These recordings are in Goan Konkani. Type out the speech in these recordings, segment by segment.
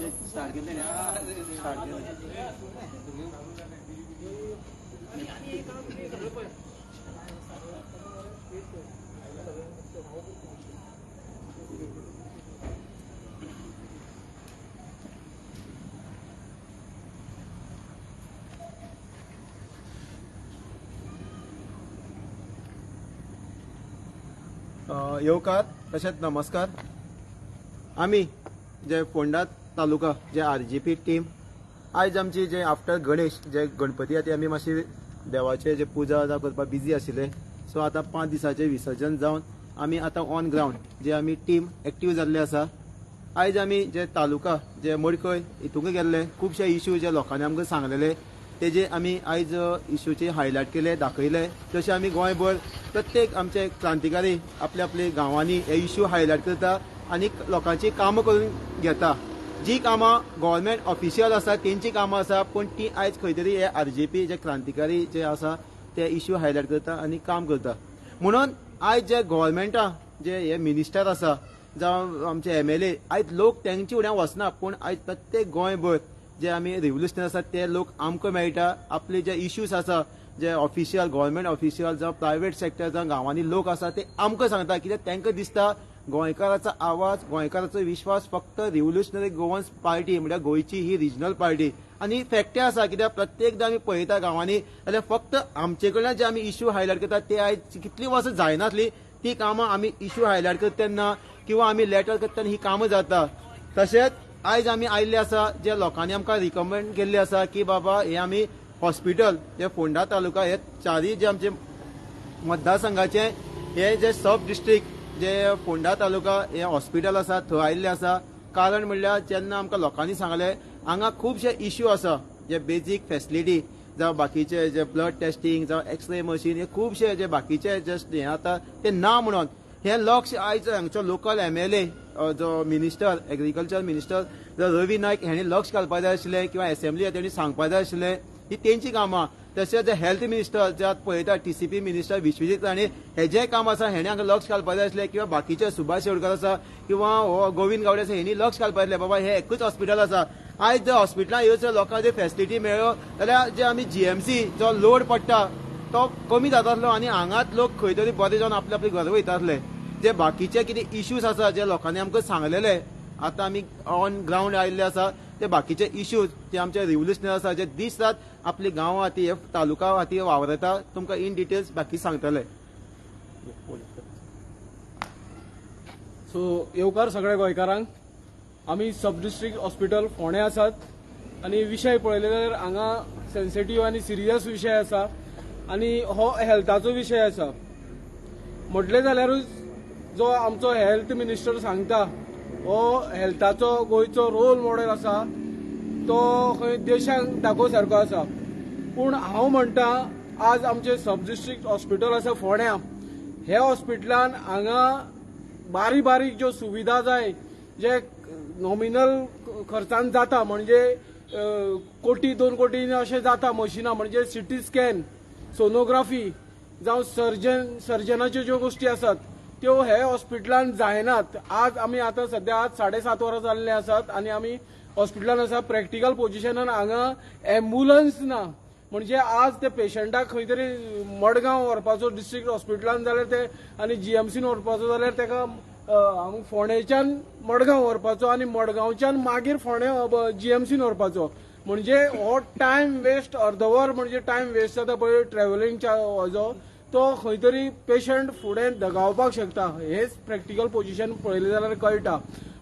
स्टार्ट केले, स्टार्ट केले. येवकार तशेंच नमस्कार. आमी जे फोंडा तालुका जे आरजीपी टीम, आयज आमची जे आफ्टर गणेश जे गणपती आहा, ती आमी मातशी देवाचे जे पुजा जावं करपाक बिजी आशिल्ले. सो आतां 5 दिसांचे विसर्जन जावन आमी आतां ऑन ग्रावंड जे आमी टीम एक्टीव जाल्ले आसा. आयज आमी जे तालुका जे मडकय हितूंक गेल्ले, खुबशे इश्यू जे लोकांनी आमकां सांगलेले, तेजे आमी आयज इश्यूचे हायलायट केले, दाखयले. तशें आमी गोंयभर प्रत्येक आमचे क्रांतिकारी आपल्या आपल्या गांवांनी हे इश्यू हायलायट करता आनी लोकांची कामां करून घेता. जी कामां गव्हर्मेंट ऑफिशियल आसा, तेंची कामां आसा, पूण ती आयज खंय तरी हे आरजीपी जे क्रांतिकारी जे आसा, ते इश्यू हायलायट करता आनी काम करता. म्हणून आयज जे गव्हर्मेंटा जे हे मिनिस्टर आसा जावं आमचे एमएलए, आयज लोक तेंचे फुड्यान वचना, पूण आयज प्रत्येक गोंयभर जे आमी रिव्होल्युशनरी आसा, ते लोक आमकां मेळटा. आपले जे इश्यूज आसा, जे ऑफिशियल, गव्हर्मेंट ऑफिशियल जावं प्रायवेट सेक्टर जावं गांवांनी लोक आसा, ते आमकां सांगता, कित्याक तांकां दिसता गोंयकाराचो आवाज, गोंयकाराचो विश्वास फक्त रिव्होल्युशनरी गोवन्स पार्टी, म्हळ्यार गोंयची ही रिजनल पार्टी. आनी फॅक्टय आसा, कित्याक प्रत्येकदां आमी पळयता गांवांनी जाल्यार फक्त आमचे कडल्यान जे आमी इश्यू हायलायट करता, ते आयज कितलीं वर्सां जायनासली ती कामां आमी इश्यू हायलायट करता तेन्ना किंवा आमी लेटर करता तेन्ना ही कामां जाता. तशेंच आयज आमी आयिल्ले आसा, जे लोकांनी आमकां रिकमेंड केल्ले आसा की बाबा, हे आमी हॉस्पिटल जे फोंडा तालुका हे चारय जे आमचे मतदारसंघाचे हे जे सब डिस्ट्रिक्ट जे फोंडा तालुका हे हॉस्पिटल आसा, थंय आयिल्ले आसा. कारण म्हणल्यार जेन्ना आमकां लोकांनी सांगले, हांगा खुबशे इश्यू आसा, जे बेजीक फेसिलिटी जावं बाकीचे जे ब्लड टेस्टिंग जावं एक्सरे मशीन, हे खुबशे जे बाकीचे जस्ट हे आतां ते ना. म्हणून हे लक्ष आयज हांगचो लोकल एमएलए, जो मिनिस्टर, एग्रीकल्चर मिनिस्टर जो रवी नायक हांणी लक्ष घालपाक जाय आशिल्लें किंवा एसेंब्ली तेणी सांगपाक जाय आशिल्लें. ही तेंची कामां. तशेंच हेल्थ मिनिस्टर जे पळयता, टीसीपी मिनिस्टर विश्वजीत राणे, हेजें काम आसा, हेणे हांगा लक्ष घालपाक जाय आसलें किंवा बाकीचे सुभाष शेवडकर आसा किंवा हो गोविंद गावडे आसा, हेणी लक्ष घालपाक जाय, बाबा हे एकूच हॉस्पिटल आसा. आयज जर हॉस्पिटलान येवचे लोकांक जर फेसिलिटी मेळ्ळ्यो जाल्यार जे आमी जीएमसी जो लोड पडटा तो कमी जातासलो आनी हांगाच लोक खंय तरी बरे जावन आपले आपले घरा वयतासले. जे बाकीचे कितें इश्यूज आसा, जे लोकांनी आमकां सांगलेले, आतां आमी ऑन ग्रावंड आयिल्ले आसा, ते बाकीचे इश्यूज जे आमचे रिव्होल्युशनरी आसा, जे दीस रात आपली गांवा खातीर, तालुका खातीर वावरता, तुमकां इन डिटेल्स बाकी सांगतले. सो येवकार सगळ्या गोंयकारांक. आमी सब डिस्ट्रिक्ट हॉस्पिटल फोंडें आसात आनी विशय पळयले जाल्यार हांगा सेन्सिटीव आनी सिरियस विशय आसा आनी हो हेल्थाचो विशय आसा. म्हटलें जाल्यारूच जो आमचो हेल्थ मिनिस्टर सांगता, हो हेल्थाचो गोंयचो रोल मॉडेल आसा, तो खंय देशाक दाखोवं सारको आसा. पूण हांव म्हणटा, आज आमचें सब डिस्ट्रिक्ट हॉस्पिटल आसा फोंड्यां, हे हॉस्पिटलान हांगा बारीक बारीक ज्यो सुविधा जाय, जे नॉमिनल खर्चान जाता, म्हणजे कोटी 2 कोटी अशें जाता, मशिनां म्हणजे सिटी स्कॅन, सोनोग्राफी जावं सर्जनाच्यो ज्यो गोश्टी आसात, त्यो हे हॉस्पिटलान जायनात. आज आमी आतां सद्या आज 7:30 वरां जाल्लीं आसात आनी आमी हॉस्पिटलान आसा. प्रॅक्टिकल पोजिशनान हांगा एम्बुलन्स ना. म्हणजे आज ते पेशंटाक खंय तरी मडगांव व्हरपाचो डिस्ट्रिक्ट हॉस्पिटलान जाल्यार ते आनी जीएमसीन व्हरपाचो जाल्यार ताका हांगा फोंडेच्यान मडगांव व्हरपाचो आनी मडगांवच्यान मागीर फोंडे जीएमसीन व्हरपाचो, म्हणजे हो टायम वेस्ट, अर्दवर म्हणजे टायम वेस्ट जाता पळय ट्रॅव्हलिंगच्या हेजो, तो खंय तरी पेशंट फुडें दगावपाक शकता. हेच प्रॅक्टिकल पोजिशन पळयलें जाल्यार कळटा.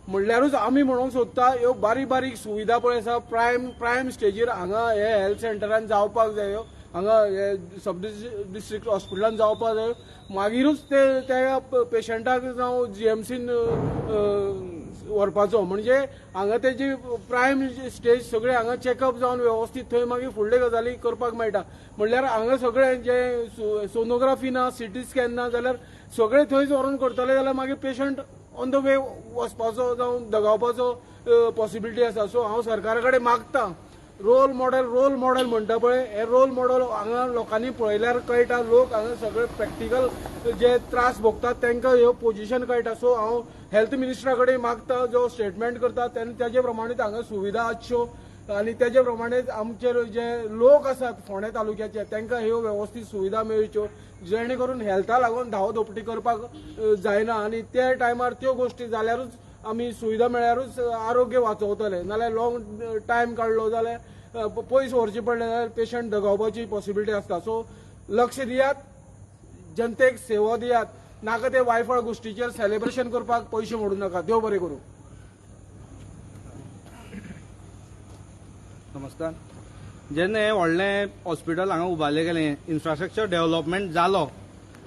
म्हणल्यारूच आमी म्हणूंक सोदता, ह्यो बारीक बारीक सुविधा पळय आसा, प्रायम प्रायम स्टेजीर हांगा हे हेल्थ सेंटरान जावपाक जायो, हांगा हे सब डिस्ट्रिक्ट हॉस्पिटलान जावपाक जायो. मागीरूच ते त्या पेशंटाक जावं जीएमसीन व्हरपाचो. म्हणजे हांगा तेजी प्रायम स्टेज सगळे हांगा चॅकअप जावन वेवस्थीत थंय मागीर फुडले गजाली करपाक मेळटा. म्हणल्यार हांगा सगळे जे सोनोग्राफी ना, सिटी स्कॅन ना, जाल्यार सगळे थंयच व्हरून करतले जाल्यार मागीर पेशंट ऑन the way वचपाचो जावं दगावपाचो पॉसिबिलिटी आसा. सो हांव सरकारा कडेन मागता. रोल मॉडेल, रोल मॉडेल म्हणटा पळय, हे रोल मॉडेल हांगा लोकांनी पळयल्यार कळटा. लोक हांगा सगळे प्रॅक्टिकल जे त्रास भोगतात तांकां ह्यो पोजिशन कळटा. सो हांव हेल्थ मिनिस्टरा कडेन मागता, जो स्टेटमेंट करता तेन्ना तेजे प्रमाणे हांगा सुविधा आसच्यो आनी तेजे प्रमाणे आमचे जे लोक आसात फोंडें तालुक्याचे तांकां ह्यो वेवस्थीत सुविधा मेळच्यो, जेणे करून हेल्था लागून धांव धोपटी करपाक जायना. आनी त्या टायमार त्यो गोश्टी जाल्यारूच, आमी सुविधा मेळ्ळ्यारूच आरोग्य वाचवतले. नाल्यार लॉंग टायम काडलो जाल्यार, पयस व्हरचें पडलें जाल्यार पेशंट दगावपाची पॉसिबिलिटी आसता. सो लक्ष दियात, जनतेक सेवा दियात, नाका ते वायफळ गोश्टीचेर सेलिब्रेशन करपाक पयशे मोडू नाका. देव बरें करूं. नमस्कार. जेन्ना हें व्हडलें हॉस्पिटल हांगा उबारलें गेलें, इन्फ्रास्ट्रक्चर डेव्हलपमेंट जालो,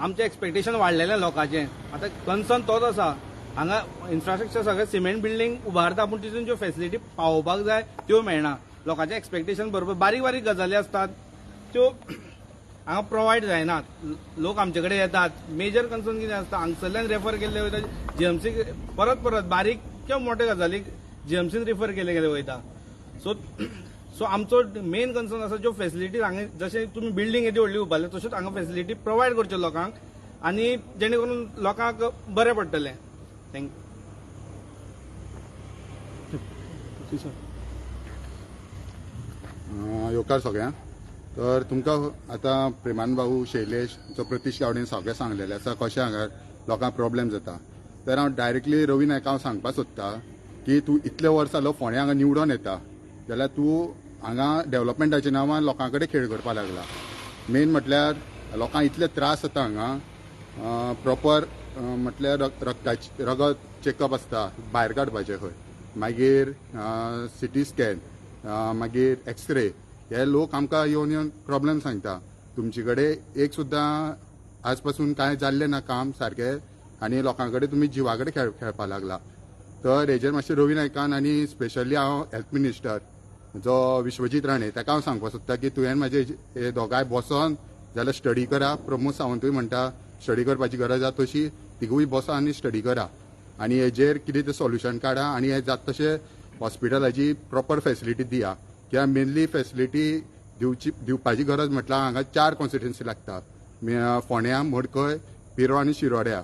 आमचें एक्सपेक्टेशन वाडलेलें लोकांचें. आतां कन्सर्न तोच आसा, हांगा इन्फ्रास्ट्रक्चर सगळें सिमेंट बिल्डींग उबारता, पूण तितून ज्यो फेसिलिटी पावोवपाक जाय त्यो मेळना. लोकांचें एक्सपेक्टेशन बरोबर बारीक बारीक गजाली आसतात त्यो हांगा प्रोवायड जायनात. लोक आमचे कडेन येतात, मेजर कन्सर्न कितें आसता, हांगसरल्यान रेफर केल्ले वयता जीएमसी, परत परत बारीक किंवा मोठे गजालीक जीएमसीन रिफर केले गेले वयता. सो सो आमचो मेन कन्सर्न आसा, ज्यो फेसिलिटीज हांगा, जशें तुमी बिल्डींग येदी व्हडली उबारल्या, तश्योच हांगा फेसिलिटी प्रोवायड करच्यो लोकांक आनी जेणे करून लोकांक बरें पडटलें. Thank you. येवकार सगळ्यांक. तर तुमकां आतां प्रेमान भाऊ, शैलेश, जो प्रतीश गावडेन सगळें सांगलेलें आसा कशें हांगा लोकांक प्रॉब्लेम जाता. तर हांव डायरेक्टली रवी नायका हांव सांगपाक सोदता की तूं इतले वर्स जालो फोंड्या हांगा निवडून येता जाल्यार तूं हांगा डेव्हलपमेंटाच्या नांवान लोकां कडेन खेळ करपाक लागला. मेन म्हटल्यार लोकांक इतले त्रास जाता हांगा, प्रॉपर म्हटल्यार रक्ताचे रगत चॅकअप आसता भायर काडपाचें खंय, मागीर सिटी स्कॅन, मागीर एक्सरे, हे लोक आमकां येवन येवन प्रॉब्लेम सांगता. तुमचे कडेन एक सुद्दां आज पासून कांय जाल्लें ना काम सारकें आनी लोकां कडेन तुमी जिवा कडेन खेळपाक लागला. तर हेजेर मातशें रवी नायकान आनी स्पेशली हांव हेल्थ मिनिस्टर जो विश्वजीत राणे ताका हांव सांगपाक सोदता की तुवें म्हाजे हे दोगांय बसोन जाल्यार स्टडी करा. प्रमोद सावंतूय म्हणटा स्टडी करपाची गरज आसा, तशी तिगूय बसा आनी स्टडी करा आनी हेजेर कितें तें सोल्युशन काडा आनी हे जाता तशें हॉस्पिटलाची प्रॉपर फेसिलिटी दिया. कित्याक मेनली फेसिलिटी दिवची दिवपाची गरज म्हटल्यार हांगा चार कॉन्स्टिट्युन्सी लागता, फोंड्या, मडकय, पिरो आनी शिरोड्या.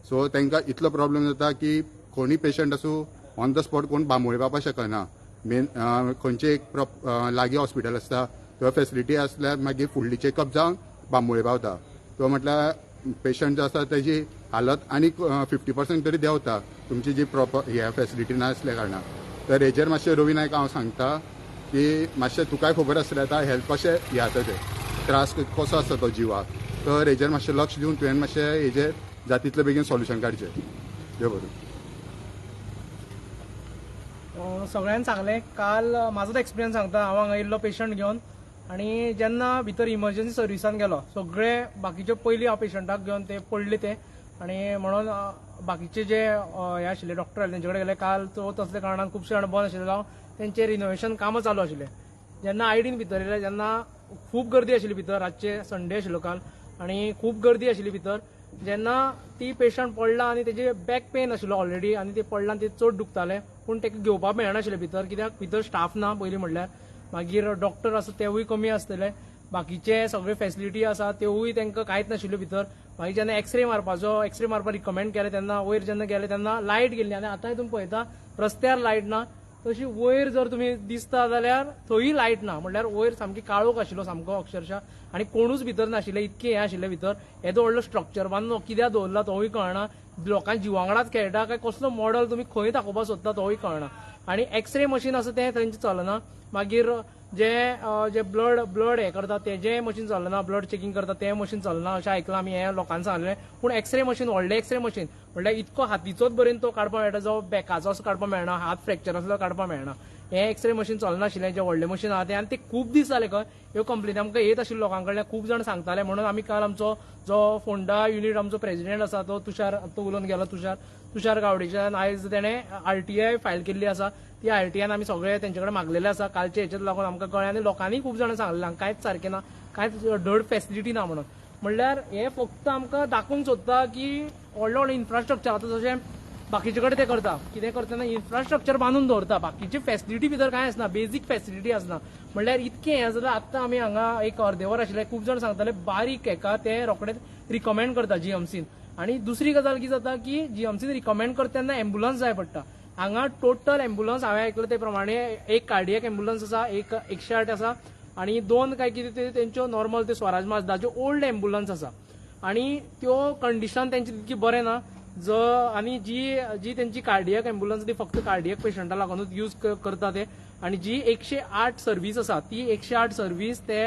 सो तांकां इतलो प्रॉब्लेम जाता की कोणी पेशंट आसूं ऑन the spot कोण बांबोळे पावपाक शकना. मेन खंयचे एक लागीं हॉस्पिटल आसता थंय फेसिलिटी आसल्यार मागीर फुडली चॅकअप जावन बांबोळे पावता. तो म्हटल्यार पेशंट जो आसा तेजी हालत आनी 50% तरी देंवता तुमची जी प्रॉपर हे फेसिलिटी नासल्या कारणान. तर हेजेर मातशें रवी नायक हांव सांगता की मातशें तुकाय खबर आसलें आतां हेल्थ कशें हें जाता तें, त्रास कसो आसता तो जिवाक. तर हेजेर मातशें लक्ष दिवन तुवें मातशें हेजेर जाता तितले बेगीन सोल्युशन काडचें. देव बरें. सगळ्यांनी सांगलें. काल म्हाजोच एक्सपिरियन्स सांगता. हांव हांगा येयल्लो पेशंट घेवन आनी जेन्ना भितर इमर्जन्सी सर्विसान गेलो, सगळे बाकीचे पयलीं हांव पेशंटाक घेवन ते पडले ते आनी म्हणून बाकीचे जे हे आशिल्ले डॉक्टर आशिल्ले तेंचे कडेन गेले. काल चवथ आसल्या कारणान खुबशे जाण बंद आशिल्ले, जावं तेंचे रिनोवेशन कामां चालू आशिल्ले. जेन्ना आयडीन भितर येयले तेन्ना खूब गर्दी आशिल्ली भितर. रातचे, संडे आशिल्लो काल आनी खूब गर्दी आशिल्ली भितर. जेन्ना ती पेशंट पडला आनी तेजे बॅक पेन आशिल्लो ऑलरेडी आनी ते पडला आनी ते चड दुखताले, पूण ताका घेवपाक मेळनाशिल्लें भितर, कित्याक भितर स्टाफ ना पयलीं म्हणल्यार, मागीर डॉक्टर आसा तेवूय कमी आसतले, बाकीचे सगळे फेसिलिटी आसा त्योवूय तांकां कांयच नाशिल्ल्यो भितर. मागीर जेन्ना एक्सरे मारपाचो, एक्सरे मारपाक रिकमेंड केलें तेन्ना वयर जेन्ना गेले तेन्ना लायट गेल्ली. आनी आतांय तुमी पळयता रस्त्यार लायट ना, तशी वयर जर तुमी दिसता जाल्यार थंयूय लायट ना. म्हणल्यार वयर सामकी काळोख आशिल्लो सामको अक्षरशः आनी कोणूच भितर नाशिल्ले, इतकें हें आशिल्लें भितर. येदो व्हडलो स्ट्रक्चर बांदलो कित्याक दवरला तोवूय कळना. लोकांक जिवा वांगडाच खेळटा काय कसलो मॉडल तुमी खंय दाखोवपाक सोदता तोवूय कळना. आनी एक्सरे मशीन आसा तें थंयचें चलना. मागीर जे जे ब्लड ब्लड हें करता तेजें मशीन चलना, ब्लड चेकिंग करता तें मशीन चलना अशें आयकलां आमी, हें लोकांनी सांगलें. पूण एक्सरे मशीन, व्हडलें एक्सरे मशीन म्हणल्यार इतको हातीचोच बरेन तो काडपाक मेळटा, जो बॅकाचो असो काडपाक मेळना, हात फ्रॅक्चर आसलो काडपाक मेळना. हें एक्सरे मशीन चलनाशिल्लें जें व्हडलें मशीन आहा तें. आनी ते खूब दीस जाले खंय ह्यो कंप्लेनी आमकां येत आशिल्ल्यो, लोकां कडल्यान खूब जाण सांगताले. म्हणून आमी काल आमचो जो फोंडा युनिट आमचो प्रेसिडेंट आसा तो तुषार, तो उलोवन गेलो, तुषार तुषार गावडेच्यान आयज तेणें आरटीआय फायल केल्ली आसा. ती आरटीआयन आमी सगळे तेंचे कडेन मागलेले आसा. कालचे हेचेर लागून आमकां कळ्ळें आनी लोकांनी खूब जाणां सांगलें हांगा कांयच सारकें ना, कांयच धड फेसिलिटी ना म्हणून. म्हणल्यार हे फक्त आमकां दाखोवंक सोदता की व्हडलो व्हडलो इन्फ्रास्ट्रक्चर आतां जशें बाकीचे कडेन ते करता. कितें करता तेन्ना इन्फ्रास्ट्रक्चर बांदून दवरता, बाकीची फेसिलिटी भितर कांय आसना, बेजीक फेसिलिटी आसना. म्हणल्यार इतकें हें जाल्यार आतां आमी हांगा एक अर्दे वर आशिल्ले, खूब जाण सांगताले बारीक हेका ते रोखडेच रिकमेंड करता जीएमसीन. आनी दुसरी गजाल कितें जाता की जीएमसीन रिकमेंड करता तेन्ना एम्बुलन्स जाय पडटा. हांगा टोटल एम्बुलन्स हांवें आयकलां ते प्रमाणे एक कार्डियक एम्बुलन्स आसा, एक 108 आसा आनी 2 काय कितें ते तेंच्यो नॉर्मल ते स्वराज माजदाच्यो ओल्ड एम्बुलन्स आसा. आनी त्यो कंडिशन तेंची तितकी बरें ना. ज आनी जी जी तेंची कार्डियक एम्बुलन्स ती फक्त कार्डियक पेशंटा लागूनच यूज करता ते. आनी जी 108 सर्वीस आसा ती 108 सर्वीस ते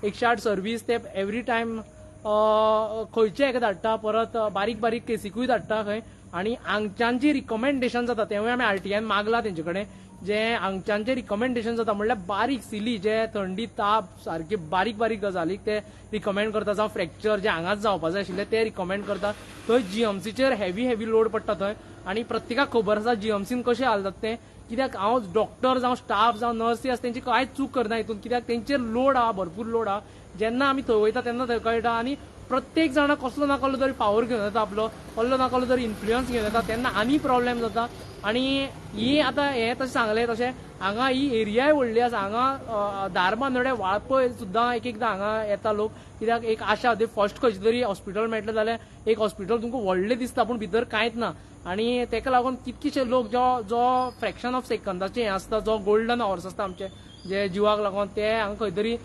108 सर्वीस ते एवरी टायम खंयचे हेका धाडटा, परत बारीक बारीक केसीकूय धाडटा खंय. आनी हांगच्यान जी रिकमेंडेशन जाता तेवूय आमी आरटीआयन मागला तेंचे कडेन, जे हांगच्यान जे रिकमेंडेशन जाता म्हणल्यार बारीक सिली जे थंडी ताप सारके बारीक बारीक गजालीक ते रिकमेंड करता, जावं फ्रॅक्चर जे हांगाच जावपा जाय आशिल्ले ते रिकमेंड करता. थंय जीएमसीचेर हेवी हेवी लोड पडटा थंय. आनी प्रत्येकाक खबर आसा जीएमसीन कशें हाल जाता तें, कित्याक हांव डॉक्टर जावं स्टाफ जावं नर्सी आसा तेंची कांयच चूक करना हितून, कित्याक तेंचेर लोड आहा, भरपूर लोड आहा. जेन्ना आमी थंय वयता तेन्ना थंय कळटा. आनी प्रत्येक जाणा कसलो ना कसलो तरी फावर घेवन येता आपलो, कसलो ना कसलो तरी इन्फ्लुयन्स घेवन येता, तेन्ना आनी प्रॉब्लेम जाता. आनी ही आतां हें तशें सांगलें तशें हांगा ही एरियाय व्हडली आसा, हांगा धारबांदोडें वाळपय सुद्दां एक एकदां हांगा येता लोक, कित्याक एक आशा ते फर्स्ट खंयचें तरी हॉस्पिटल मेळटलें जाल्यार एक हॉस्पिटल तुमकां व्हडलें दिसता पूण भितर कांयच ना. आनी तेका लागून कितकेशे लोक जो जो फ्रॅक्शन ऑफ सेकंदाचें हें आसता, जो गोल्डन आवर्स आसता आमचे जे जिवाक लागून, ते हांगा खंय तरी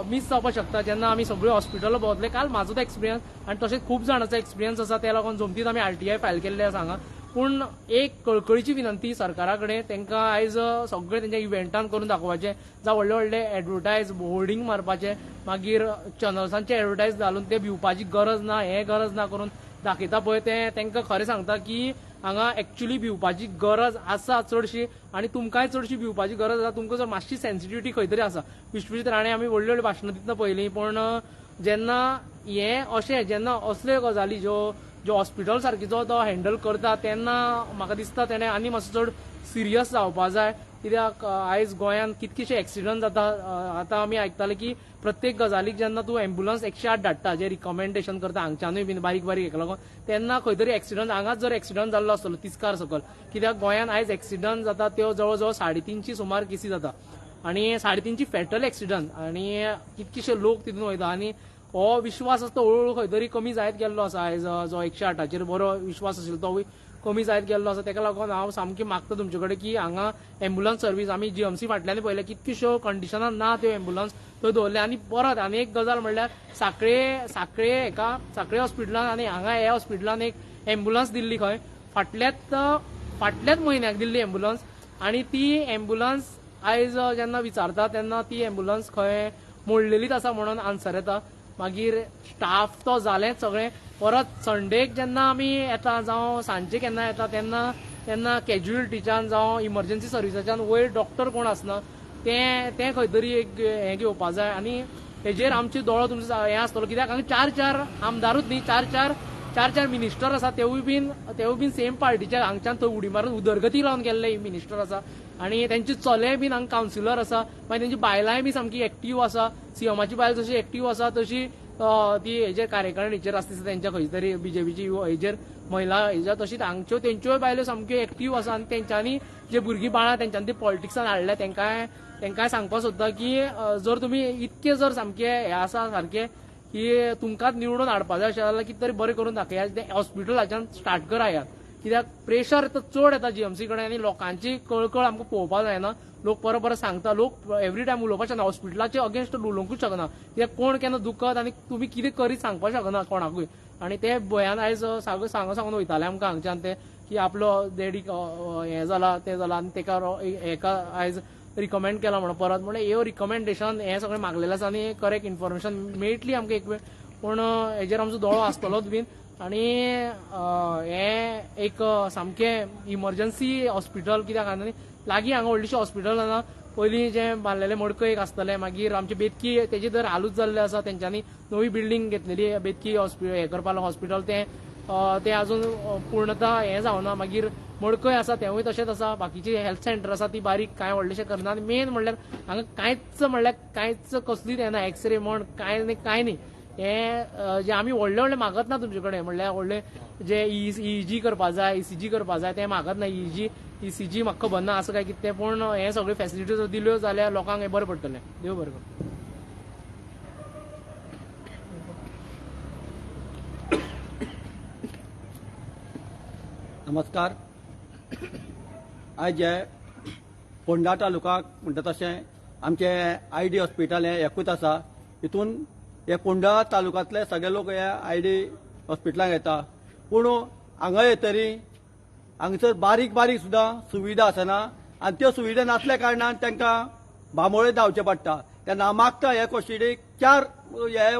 मीस जावपाक शकता. जेन्ना आमी सगळे हॉस्पिटल भोंवतले, काल म्हाजो तो एक्सपिरियन्स आनी तशेंच खूब जाणांचो एक्सपिरियन्स आसा, ते लागून जोमतीत आमी आरटीआय फायल केल्ले आसा हांगा. पूण एक कळकळीची विनंती सरकारा कडेन, तांकां आयज सगळे तेंच्या इव्हेंटान करून दाखोवपाचें, जावं व्हडले व्हडले एडवर्टायज होर्डिंग मारपाचें, मागीर चॅनल्सांचे एडवर्टायज घालून ते भिवपाची गरज ना, हें गरज ना करून दाखयता पळय तें तांकां खरें सांगता की हांगा एक्चुली भिवपाची गरज आसा चडशी, आनी तुमकांय चडशी भिवपाची गरज आसा. तुमकां जर मातशी सेन्सिटिविटी खंय तरी आसा, विश्वजीत राणे आमी व्हडली व्हडली भाशणां दितना पळयलीं, पूण जेन्ना हें अशें जेन्ना असल्यो गजाली ज्यो ज्यो हॉस्पिटल सारकी जो तो हँडल करता तेन्ना म्हाका दिसता तेणें आनी मातसो चड सिरियस जावपा जाय. कित्याक आयज गोंयांत कितकेशे एक्सिडंट जाता. आतां आमी आयकताले की प्रत्येक गजालीक जेन्ना तूं एम्बुलन्स 108 धाडटा, जे रिकमेंडेशन करता हांगच्यानूय बीन बारीक बारीक हेका लागून, तेन्ना खंय तरी एक्सिडंट हांगाच जर एक्सिडंट जाल्लो आसतलो तिस्कार सकल, कित्याक गोंयांत आयज एक्सिडंट जाता त्यो जवळ जवळ 350 सुमार केसी जाता आनी 350 फेटल एक्सिडंट आनी कितकेशे लोक तितून वयता. आनी हो विश्वास आसता हळू हळू खंय तरी कमी जायत गेल्लो आसा. आयज जो 108चेर बरो विश्वास आशिल्लो तोवूय कमी जायत गेल्लो आसा. तेका लागून हांव सामकें मागता तुमचे कडेन की हांगा एम्बुलन्स सर्वीस आमी जीएमसी फाटल्यान पळयलें कितक्योश्यो कंडिशनान ना त्यो एम्बुलन्स थंय दवरले. आनी परत आनी एक गजाल म्हणल्यार साखळे साखळे हेका साखळे हॉस्पिटलान आनी हांगा ह्या हॉस्पिटलान एक एम्बुलन्स दिल्ली खंय फाटल्याच फाटल्याच म्हयन्याक दिल्ली एम्बुलन्स, आनी ती एम्बुलन्स आयज जेन्ना विचारता तेन्ना ती एम्बुलन्स खंय मोडलेलीच आसा म्हणून आन्सर येता. मागीर स्टाफ तो जालेंच सगळें. परत संडेक जेन्ना आमी येता जावं सांजचे केन्ना येता तेन्ना तेन्ना कॅज्युअलिटीच्यान जावं इमर्जन्सी सर्विसाच्यान वयर डॉक्टर कोण आसना, तें तें खंय तरी एक हें घेवपा जाय. आनी हेजेर आमचे दोळो तुमचो हें आसतलो, कित्याक हांगा 4 4 आमदारूच न्ही, 4 4 4 4 मिनिस्टर आसा, तेवूय बीन सेम पार्टीचे हांगच्यान थंय उडी मारून उदरगती लावन गेल्ले मिनिस्टर आसा. आनी तेंचे चले बीन हांगा कावन्सिलर आसा, मागीर तेंची बायलांय बी सामकी एक्टीव आसा. सीएमाची बायल जशी एक्टीव आसा तशी ती हेजेर कार्यकारिणीचेर आसता तेंच्या खंय तरी बीजेपीची हेजेर महिला हेजेर, तशीच हांगच्यो तेंच्योय बायलो सामक्यो एक्टीव आसा. आनी तेंच्यांनी जे भुरगीं बाळां तेंच्यांनी ती पॉलिटिक्सान हाडल्या, तेंकांय सांगपाक सोदता की जर तुमी इतके जर सामके हे आसा सारके की तुमकांच निवडून हाडपा जाय अशें जाल्यार कितें तरी बरें करून दाखयात, तें हॉस्पिटलाच्यान स्टार्ट करायात. कित्याक प्रेशर चड येता जीएमसी कडेन आनी लोकांची कळकळ आमकां पळोवपाक जायना. लोक परत परत सांगता, लोक एवरी टायम उलोवपाक शकना, हॉस्पिटलाचे अगेन्स्ट उलोवंकूच शकना, कित्याक कोण केन्ना दुखत आनी तुमी कितें करीत सांगपाक शकना कोणाकूय. आनी ते भंयान आयज सगळें सांगून सांगून वयताले आमकां हांगच्यान ते की आपलो डॅडीक हें जाला तें जाला आनी तेका हेका आयज रिकमेंड केला म्हणून परत म्हणल्यार ह्यो रिकमेंडेशन हें सगळें मागलेलें आसा आनी करेक्ट इन्फॉर्मेशन मेळटली आमकां एक वेळ, पूण हेजेर आमचो दोळो आसतलोच बीन. आनी हें एक सामकें इमर्जन्सी हॉस्पिटल, कित्याक आनी लागीं हांगा व्हडलेशें हॉस्पिटल ना. पयलीं जें बांदलेलें मडकय एक आसतलें, मागीर आमचें बेतकी तेजे तर हालूच जाल्ले आसा, तेंच्यांनी नवी बिल्डींग घेतलेली बेतकी हें करपाक हॉस्पिटल, तें तें अजून पूर्णता हें जावना. मागीर मडकय आसा तेंवूय तशेंच आसा, बाकीची हेल्थ सेंटर आसा ती बारीक कांय व्हडलेशें करना. आनी मेन म्हणल्यार हांगा कांयच म्हणल्यार कांयच कसलीच येना, एक्सरे म्हण कांय न्ही कांय न्ही. हें जें आमी व्हडलें व्हडलें मागत ना तुमचे कडेन, म्हणल्यार व्हडलें जे ईईजी करपा जाय, ईसीजी करपा जाय तें मागत ना. ईईजी ईसीजी म्हाका खबर ना आसा काय कितें तें, पूण हें सगळ्यो फॅसिलिटीज जर दिल्यो जाल्यार लोकांक हें बरें पडटलें. देव बरें करूं. नमस्कार. आयज जे फोंडा तालुका म्हणटा तशें आमचे I D hospital हें एकूच आसा. हितून हे फोंडा तालुक्यांतले सगळे लोक हे I D हॉस्पिटलांत येता, पूण हांगा येतरी हांगसर बारीक बारीक सुद्दां सुविधा आसना आनी त्यो सुविधा नासल्या कारणान तांकां बांबोळे धांवचें पडटा. तेन्ना मागता हे कोस्टिडीक चार हे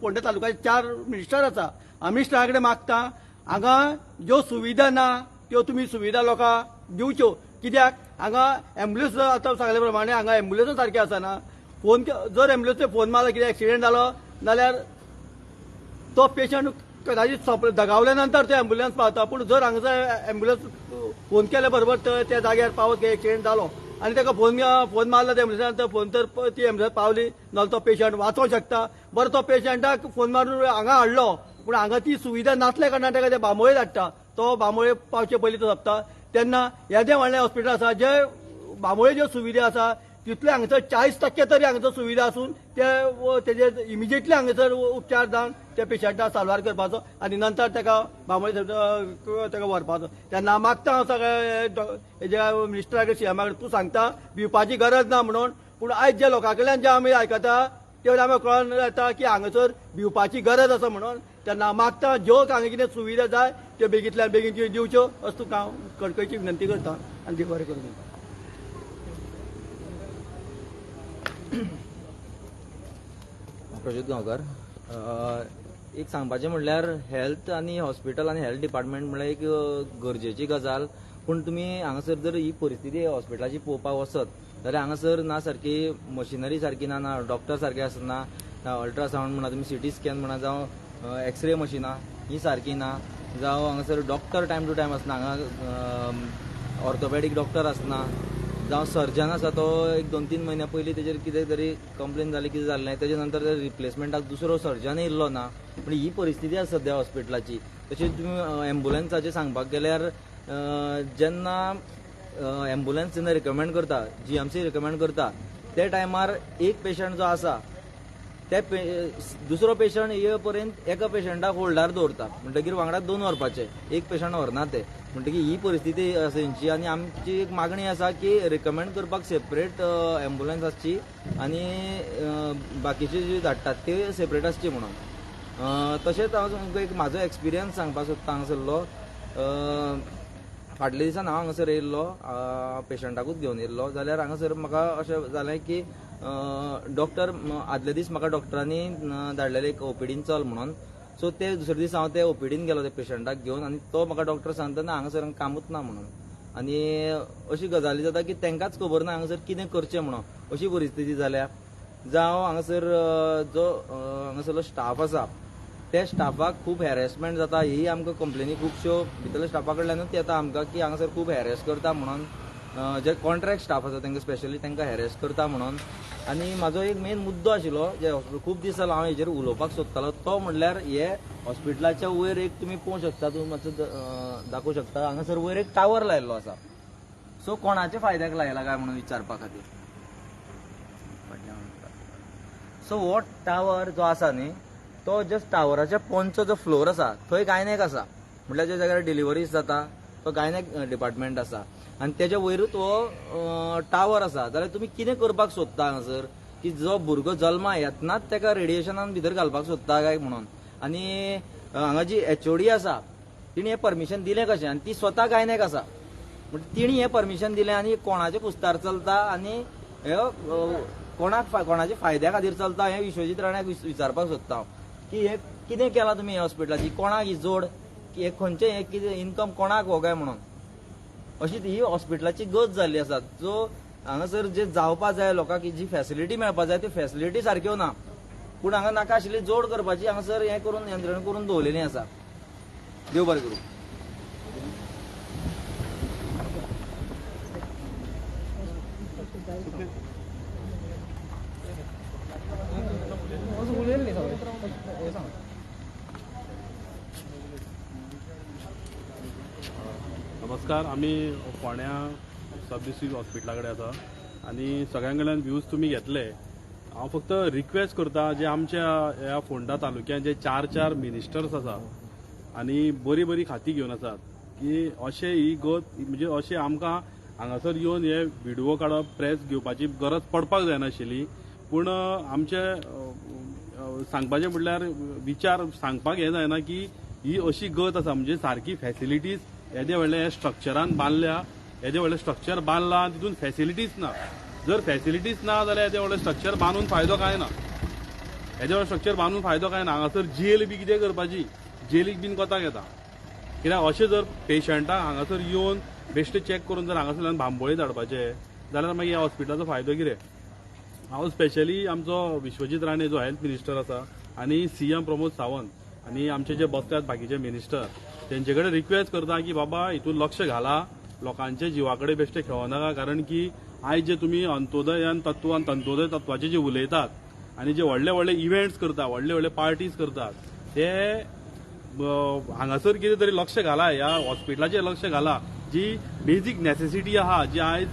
फोंडा तालुक्याचे 4 मिनिस्टर आसा, मिनिस्टरा कडेन मागता हांगा ज्यो सुविधा ना त्यो तुमी सुविधा लोकांक दिवच्यो. कित्याक हांगा एम्बुलन्स आतां सांगले प्रमाणे हांगा एम्बुलन्स सारकें आसना. फोन जर एम्बुलन्स फोन मारलो कितें एक्सिडेंट जालो जाल्यार तो पेशंट कदाचित दगावल्या नंतर ते एम्बुलन्स पावता, पूण जर हांगासर एम्बुलन्स फोन केले बरोबर त्या जाग्यार पावत एक्सिडेंट जालो आनी ताका फोन मारलो त्या एम्बुलन्सान, तर फोन तर ती एम्बुलन्स पावली नाल्यार तो पेशंट वाचोंक शकता. बरें, तो पेशंटाक फोन मारून हांगा हाडलो, पूण हांगा ती सुविधा नासल्या कारणान ताका ते बांबोळे धाडटा, तो बांबोळे पावचे पयलीं तो सोंपता. तेन्ना येदें व्हडलें हॉस्पिटल आसा, जे बांबोळे ज्यो सुविधा आसा तितले हांगासर 40% तरी हांगासर सुविधा आसून ते तेजे इमिजिएटली हांगासर उपचार जावन त्या पेशंटाक साल्वार करपाचो आनी नंतर ताका बांबोळे ताका व्हरपाचो. तेन्ना मागता हांव सगळे हेज्या मिनिस्टरा कडेन, सीएमा कडेन, तूं सांगता भिवपाची गरज ना म्हणून, पूण आयज जे लोकां कडल्यान जे आमी आयकता ते आमकां कळोन येता की हांगासर भिवपाची गरज आसा म्हणून. तेन्ना मागता ज्यो हांगा कितें सुविधा जाय त्यो बेगींतल्यान बेगीन दिवच्यो अशें तुका हांव कळकळीची विनंती करता आनी देव बरें करूं. प्रज्योत गांवकर. एक सांगपाचें म्हणल्यार हेल्थ आनी हॉस्पिटल आनी हेल्थ डिपार्टमेंट म्हणल्यार एक गरजेची गजाल, पूण तुमी हांगासर जर ही परिस्थिती हॉस्पिटलाची पळोवपाक वचत जाल्यार हांगासर ना सारकी मशिनरी सारकी ना, ना डॉक्टर सारके आसना, ना अल्ट्रासावंड म्हणा, तुमी सिटी स्कॅन म्हणा, जावं एक्सरे मशिनां ही सारकी ना, जावं हांगासर डॉक्टर टायम टू टायम आसना, हांगा ऑर्थोपॅडीक डॉक्टर आसना, जावं सर्जन आसा तो एक 2-3 म्हयन्या पयलीं तेजेर कितें तरी कंप्लेन जाली, कितें जाल्लें, तेजे नंतर रिप्लेसमेंटाक दुसरो सर्जन येयल्लो ना. पूण ही परिस्थिती आसा सद्या हॉस्पिटलाची. तशेंच तुमी एम्बुलन्साचें सांगपाक गेल्यार जेन्ना एम्बुलन्स जेन्ना रिकमेंड करता, जीएमसी रिकमेंड करता, ते टायमार एक पेशंट जो आसा ते दुसरो पेशंट ये पर्यंत एका पेशंटाक होल्डार दवरता, म्हणटगीर वांगडा 2 व्हरपाचे, एक पेशंट व्हरना ते. म्हणटगीर ही परिस्थिती आसा हेंची. आनी आमची एक मागणी आसा की रिकमेंड करपाक सेपरेट एम्बुलन्स आसची आनी बाकीचे जे धाडटात ते सेपरेट आसची म्हणून. तशेंच हांव तुमकां एक म्हाजो एक्सपिरियन्स सांगपाक सोदता हांगासरलो. फाटल्या दिसान हांव हांगासर येयल्लो, पेशंटाकूच घेवन येयल्लो, जाल्यार हांगासर म्हाका अशें जालें की डॉक्टर आदले दीस म्हाका डॉक्टरांनी धाडलेले एक ओपीडीन चल म्हणून. सो ते दुसरे दीस हांव ते ओपीडीन गेलो ते पेशंटाक घेवन, आनी तो म्हाका डॉक्टर सांगता ना हांगासर कामूच ना म्हणून. आनी अशी गजाली जाता की तांकांच खबर ना हांगासर कितें करचें म्हणून, अशी परिस्थिती जाल्या. जावं हांगासर जो हांगासरलो स्टाफ आसा त्या स्टाफाक खूब हॅरेसमेंट जाता, ही आमकां कंप्लेनी खुबश्यो भितरल्या स्टाफा कडल्यानूच येता आमकां की हांगासर खूब हॅरेस करता म्हणून, जे कॉन्ट्रॅक्ट स्टाफ आसा तांकां स्पेशली तांकां हॅरेस करता म्हणून. आनी म्हाजो एक मेन मुद्दो आशिल्लो जे खूब दीस जालो हांव हेजेर उलोवपाक सोदतालो, तो म्हणल्यार हे हॉस्पिटलाच्या वयर एक तुमी पळोवंक शकता, तुमी मातसो दाखोवंक शकता, हांगासर वयर एक टावर लायिल्लो आसा. सो कोणाच्या फायद्याक लायला काय म्हणून विचारपा खातीर. सो हो टावर जो आसा न्ही तो जस्ट टावराच्या पोंचो जो फ्लोर आसा थंय गायनेक आसा, म्हटल्यार ज्या जाग्यार डिलिव्हरीज जाता तो गायनेक डिपार्टमेंट आसा आनी तेज्या वयरूच हो टावर आसा. जाल्यार तुमी कितें करपाक सोदता हांगासर की जो भुरगो जल्मा येतनाच ताका रेडिएशनान भितर घालपाक सोदता काय म्हणून. आनी हांगा जी एचओडी आसा तिणें हें परमिशन दिलें कशें, आनी ती स्वता गायनेक आसा, म्हणजे तिणें हें परमिशन दिलें आनी कोणाचे कुस्तार चलता आनी हे कोणाक कोणाच्या फायद्या खातीर चलता हें विश्वजीत राण्याक विचारपाक सोदता हांव की हे कितें केलां तुमी ह्या हॉस्पिटलाची, कोणाक ही जोड, की हे खंयचें हें कितें इन्कम कोणाक हो काय म्हणून. अशी ही हॉस्पिटलाची गत जाल्ली आसा. जो हांगासर जे जावपा जाय लोकांक जी फॅसिलिटी मेळपा जाय ती फॅसिलिटी सारक्यो ना, पूण हांगा नाका आशिल्ली जोड करपाची हांगासर हें करून यंत्रणा करून दवरलेली आसा. देव बरें करूं. उलयलें न्ही सगळें. हें सांगा. नमस्कार, आमी फोंड्या सब डिस्ट्रिक्ट हॉस्पिटला कडेन आसा आनी सगळ्यां कडल्यान व्यूज तुमी घेतले. हांव फक्त रिक्वेस्ट करता, जे आमच्या ह्या फोंडा तालुक्यात जे चार चार मिनिस्टर्स आसा आनी बरी बरी खाती घेवन आसात की अशें ही गत म्हणजे अशें आमकां हांगासर येवन हे व्हिडिओ काडप, प्रेस घेवपाची गरज पडपाक जायनाशिल्ली. पूण आमचे सांगपाचें म्हणल्यार विचार सांगपाक हें जायना की ही अशी गत आसा, म्हणजे सारकी फॅसिलिटीज येदे व्हडले हे स्ट्रक्चरान बांदल्या, येदे व्हडलें स्ट्रक्चर बांदलां, तितून फॅसिलिटीज ना. जर फॅसिलिटीज ना जाल्यार येदे व्हडलें स्ट्रक्चर बांदून फायदो कांय ना. येदे व्हडलें स्ट्रक्चर बांदून फायदो कांय ना. हांगासर जेल बी कितें करपाची, जेलीक बीन कोताक येता. कित्याक अशें जर पेशंटाक हांगासर येवन बेश्टे चॅक करून जर हांगासरल्यान बांबोळे धाडपाचे जाल्यार मागीर ह्या हॉस्पिटलाचो फायदो कितें? हांव स्पेशली आमचो विश्वजीत राणे जो हेल्थ मिनिस्टर आसा आनी सीएम प्रमोद सावंत आनी आमचे जे बसल्यात बाकीचे मिनिस्टर, तेंचे कडेन रिक्वेस्ट करता की बाबा हितून लक्ष घाला, लोकांच्या जिवा कडेन बेश्टे खेळनाका. कारण की आयज जे तुमी अंत्योदय तत्व आनी तंत्रोदय तत्वाचे जे उलयतात आनी जे व्हडले व्हडले इव्हेंट्स करता, व्हडले व्हडले पार्टीज करतात, ते हांगासर कितें तरी लक्ष घाला, ह्या हॉस्पिटलाचेर लक्ष घाला. जी बेजीक नॅसेसिटी आहा, जी आयज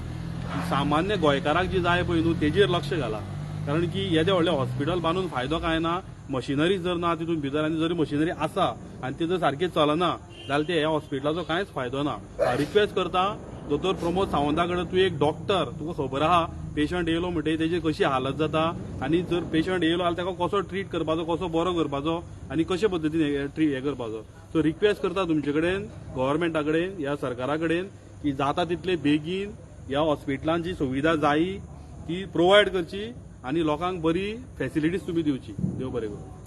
सामान्य गोंयकाराक जी जाय पळय न्हू, तेजेर लक्ष घाला. कारण की येदे व्हडलें हॉस्पिटल बांदून फायदो कांय ना, मशिनरी जर ना तितून भितर, आनी जरी मशिनरी आसा आनी ती जर सारकी चलना जाल्यार ते ह्या हॉस्पिटलाचो कांयच फायदो ना. रिक्वेस्ट करता दोतोर प्रमोद सावंता कडेन, तूं एक डॉक्टर, तुका खबर आहा पेशंट येयलो म्हणटगीर तेजी कशी हालत जाता आनी जर पेशंट येयलो जाल्यार ताका कसो ट्रीट करपाचो, कसो बरो करपाचो आनी कशे पद्दतीन ट्रीट हें करपाचो. सो रिक्वेस्ट करता तुमचे कडेन, गव्हर्मेंटा कडेन, ह्या सरकारा कडेन की जाता तितले बेगीन ह्या हॉस्पिटलान जी सुविधा जायी ती प्रोवायड करची आनी लोकांक बरी फॅसिलिटीज तुमी दिवची. देव बरें करूं.